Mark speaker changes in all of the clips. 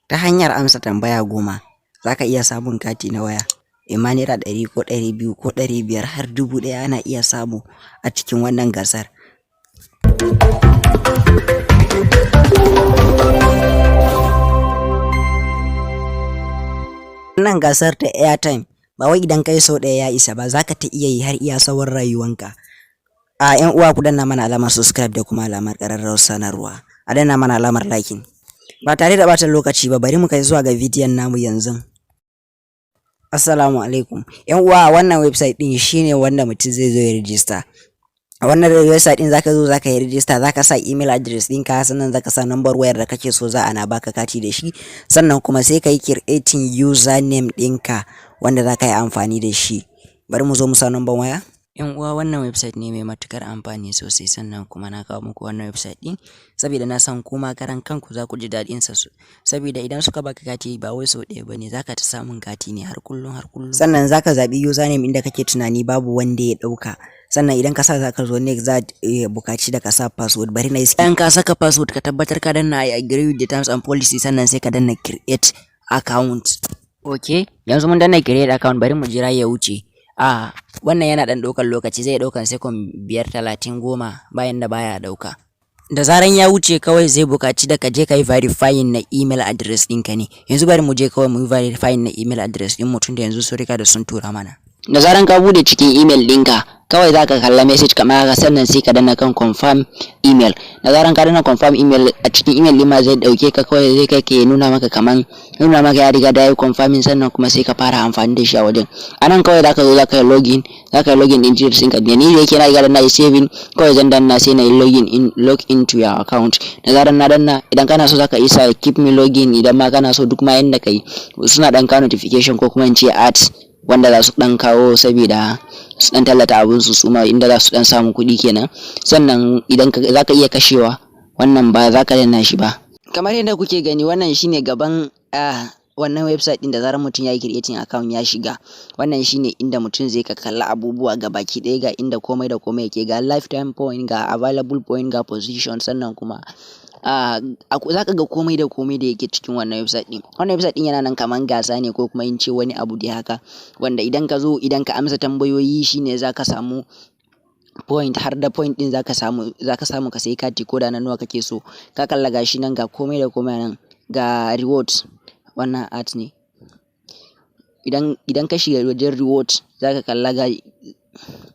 Speaker 1: Ta hanyar amsa tambaya 10, za ka iya samun kati na waya, imma ₦100 ko 200 ko 500 har 1000 ana iya samu a cikin wannan gasar. Wannan gasar ta airtime ba wai idan kai sau ɗaya ya isa ba, za ka ta iya yi har iya tsawon rayuwanka. A 'yan uwa, ku danna mana alamar subscribe da kuma alamar ƙararrawar sanarwa. A danna mana alamar liking. Ba tare da ɓata lokaci ba, bari mu kai zuwa ga bidiyon namu yanzu. Assalamu alaikum. 'Yan uwa, wannan website ɗin shine wanda mutum zai zo ya rijista. A wannan website ɗin zaka zo zaka yi rijista, zaka sa email address ɗinka, sannan zaka sa number wayar da kake so za ana baka kati da shi, sannan kuma sai ka yi creating username ɗinka wanda zaka yi amfani da shi. Bari mu zo mu sa number waya. 'Yan uwa, wannan website ne mai matukar amfani sosai, sannan kuma na kawo muku wannan website ɗin saboda na san kuma karan kanku za ku ji daɗin sa, saboda idan suka baka kati ba wai sau ɗaya bane, zaka ta samun kati ne har kullum har kullum. Sannan zaka zaɓi username inda kake tunani babu wanda ya ɗauka. Sannan idan ka sa, zaka zo next, za buƙaci da ka sa password. Bari na yi. Bayan ka saka password, ka tabbatar ka danna "I agree with the terms and policy", sannan sai ka danna "create account". Okay, yanzu mun danna "create account", bari mu jira ya wuce. A wannan yana ɗan ɗaukar lokaci, zai ɗaukan second 5, 30, 10, bayan da baya ɗauka. Da zaran ya wuce, kawai zai buƙaci da ka je ka yi verifying na email address ɗinka ne. Yanzu bari mu je kawai mu yi verifying na email address ɗin mutum da yanzu sun riga da sun tura mana. Da zaran ka bude cikin email ɗinka, kawai za ka kalla message kamar haka, sannan sai ka danna kan "confirm email". Da zaran ka danna "confirm email" a cikin email ɗin ma zai ɗauke ka, kawai zai kai ka nuna maka kaman nuna maka ya riga da ya yi confirming, sannan kuma sai ka fara amfani da shi a wajen. A nan kawai za ka zo za ka yi login, za ka yi login ɗin details ɗinka. Da ni da yake na riga da na yi saving, kawai zan danna sai na yi login in, "log into your account". Da zaran na danna, idan kana so za ka isa "keep me login", idan ma kana so, duk ma yanda ka yi, suna ɗan kawo notification ko kuma in ce ads wanda za su ɗan kawo saboda su ɗan tallata abun su, suma inda za su ɗan samu kuɗi kenan. Sannan idan za ka iya kashewa wannan, ba za ka danna shi ba. Kamar yadda kuke gani, wannan shine gaban wannan website ɗin. Da zarar mutum ya yi creating account ya shiga, wannan shine inda mutum zai kalla abubuwa ga baki ɗaya. Ga inda komai da komai yake, ga lifetime point, ga available point, ga position, sannan kuma za ka ga komai da komai da yake cikin wannan website ɗin. Wannan website ɗin yana nan kaman gasa ne ko kuma in ce wani abu dai haka, wanda idan ka zo, idan ka amsa tambayoyi, shine za ka samu point, har da point ɗin za ka samu ka sayi kati ko da na nawa kake so. Ka kalla, gashi nan, ga komai da komai nan, ga rewards, wannan ad ne. Idan ka shiga wajen reward, za ka kalla, ga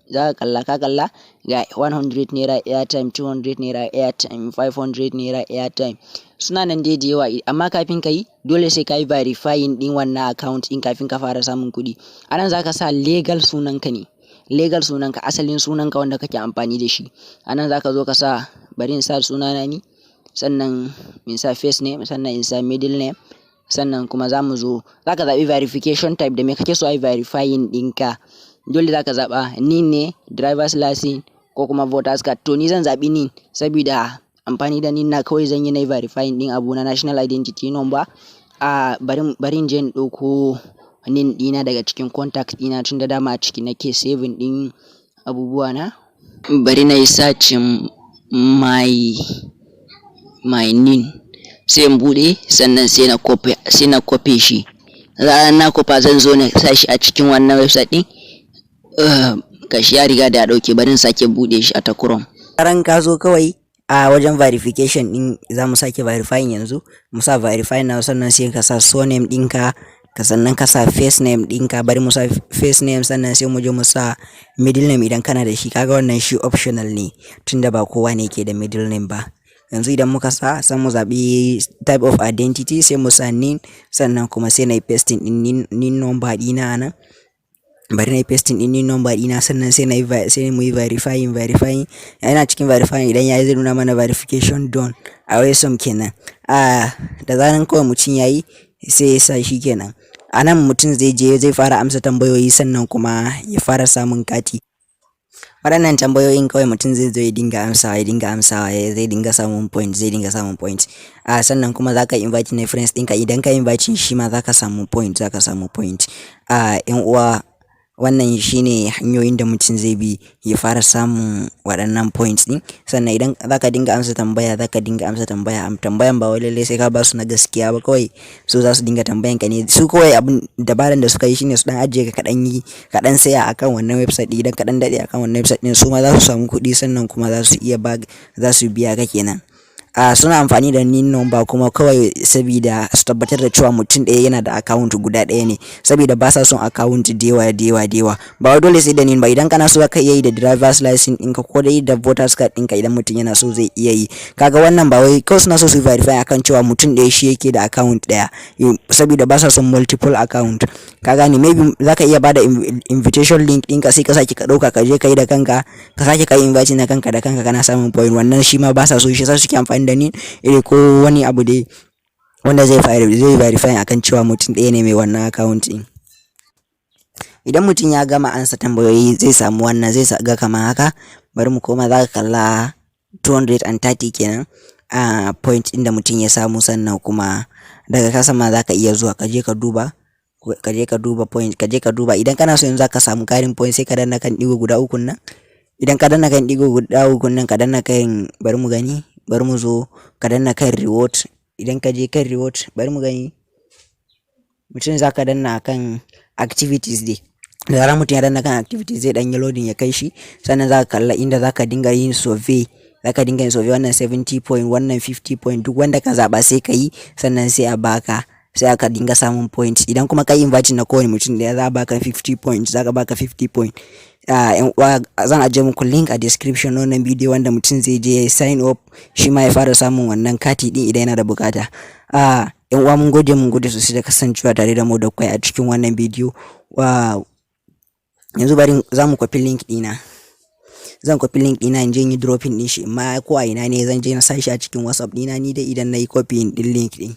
Speaker 1: za ka kalla, ka kalla, ga ₦100 airtime, ₦200 airtime, ₦500 airtime, suna nan dai da yawa. Amma kafin ka yi, dole sai ka yi verifying ɗin wannan account ɗin kafin ka fara samun kuɗi. A nan za ka sa legal sunanka ne, legal sunanka, asalin sunanka wanda kake amfani da shi. A nan za ka zo ka sa, bari in sa sunana ni, sannan in sa first name, sannan in sa middle name. Sannan kuma za mu zo za ka zaɓi verification type, da me kake so a yi verifying ɗinka. Dole za ka zaɓa NIN ne, driver's license ko kuma voters card. To, ni zan zaɓi NIN saboda amfani da NIN na kawai zan yi na verifying ɗin abu na national identity number. A bari in je in ɗauko NIN ɗina daga cikin contact ɗina, tun da dama a ciki nake saving ɗin abubuwa na. Bari na yi searching my NIN, sai in buɗe, sannan sai na copy shi. Zaran na copy, zan zo na sa shi a cikin wannan website ɗin. Gashi ya riga da ya ɗauke, bari in sake buɗe shi a ta Chrome. Zaran ka zo kawai a wajen verification ɗin, za mu sake verifying yanzu, mu sa "verify now", sannan sai ka sa surname ɗinka ka, sannan ka sa first name ɗinka. Bari mu sa first name, sannan sai mu je mu sa middle name idan kana da shi. Kaga wannan shi optional ne, tunda ba kowa ne ke da middle name ba. Yanzu idan muka sa, sai mu zaɓi type of identity, sai mu sa NIN, sannan kuma sai na yi pasting ɗin NIN number ɗina nan. Bari na yi pasting ɗin NIN number ɗina, sannan sai mu yi verifying. Yana cikin verifying, idan yayi, zai nuna mana "verification done". A awesome kenan. A da zaran kawai mutum yayi, sai ya sa shi kenan. A nan mutum zai je zai fara amsa tambayoyi, sannan kuma ya fara samun kati. Waɗannan tambayoyin kawai mutum zai zo ya dinga amsawa, ya dinga amsawa, zai dinga samun point, zai dinga samun point. A sannan kuma za ka invite na friends ɗinka, idan ka invite shi ma za ka samu point, za ka samu point. A 'yan uwa, Wannan shine hanyoyin da mutum zai bi ya fara samun waɗannan points ɗin. Sannan idan zaka dinga amsa tambaya, zaka dinga amsa tambaya. Tambayan ba wai lallai sai ka basu na gaskiya ba, kawai su za su dinga tambayan ka ne. Su kawai abin dabaran da suka yi shine su ɗan ajiye ka, kaɗan yi kaɗan saya akan wannan website ɗin. Idan ka ɗan daɗe akan wannan website ɗin, su ma za su samu kuɗi, sannan kuma za su iya ba za su biya ka kenan. Suna amfani da NIN number kuma kawai sabida su tabbatar da cewa mutum ɗaya yana da account guda ɗaya ne, sabida ba sa son account da yawa, da yawa, da yawa. Ba wai dole sai da NIN ba. Idan kana so, ka iya yi da driver's license ɗinka ko dai da voters card ɗinka. Idan mutum yana so, zai iya yi. Kaga wannan ba wai kawai suna so su verify akan cewa mutum ɗaya shi yake da account ɗaya, sabida ba sa son multiple account, ka gane? Maybe zaka iya bada invitation link ɗinka, sai ka sake ka ɗauka, ka je ka yi da kanka, ka sake ka yi invite na kanka da kanka, kana samun point. Wannan shi ma ba sa so, shi yasa suke amfani da NIN iri ko wani abu dai wanda zai verify akan cewa mutum ɗaya ne mai wannan account ɗin. Idan mutum ya gama ansa tambayoyi, zai samu wannan, zai ga kamar haka. Bari mu koma. Za ka kalla 230 kenan a point ɗin da mutum ya samu. Sannan kuma daga kasa ma za ka iya zuwa ka je ka duba point, ka je ka duba. Idan kana so yanzu za ka samu karin point, sai ka danna kan ɗigo guda ukun nan. Idan ka danna kan ɗigo guda ukun nan, ka danna kan, bari mu gani, bari mu zo, ka danna kan reward. Idan ka je kan reward, bari mu gani, mutum za ka danna kan activities dai. Da zarar mutum ya danna kan activities, zai ɗan yi loading ya kai shi. Sannan za ka kalla inda za ka dinga yin survey. Za ka dinga yin survey, wannan 70 point, wannan 50 point, duk wanda ka zaɓa sai ka yi. Sannan sai a baka, sai aka dinga samun point. Idan kuma ka yi inviting na kowane mutum ɗaya, za a baka 50 point, za ka baka 50 point. Yan uwa, zan ajiye muku link a description na wannan bidiyo wanda mutum zai je ya sign up, shi ma ya fara samun wannan kati din idan yana da bukata. Yan uwa, mun gode, mun gode sosai da kasancewa tare da mu da kai a cikin wannan bidiyo. Yanzu bari za mu copy link ɗina. Zan copy link ɗina in je in yi dropping ɗin shi, amma ko a ina ne zan je na sa shi a cikin WhatsApp ɗina ni dai idan na yi copy ɗin link ɗin.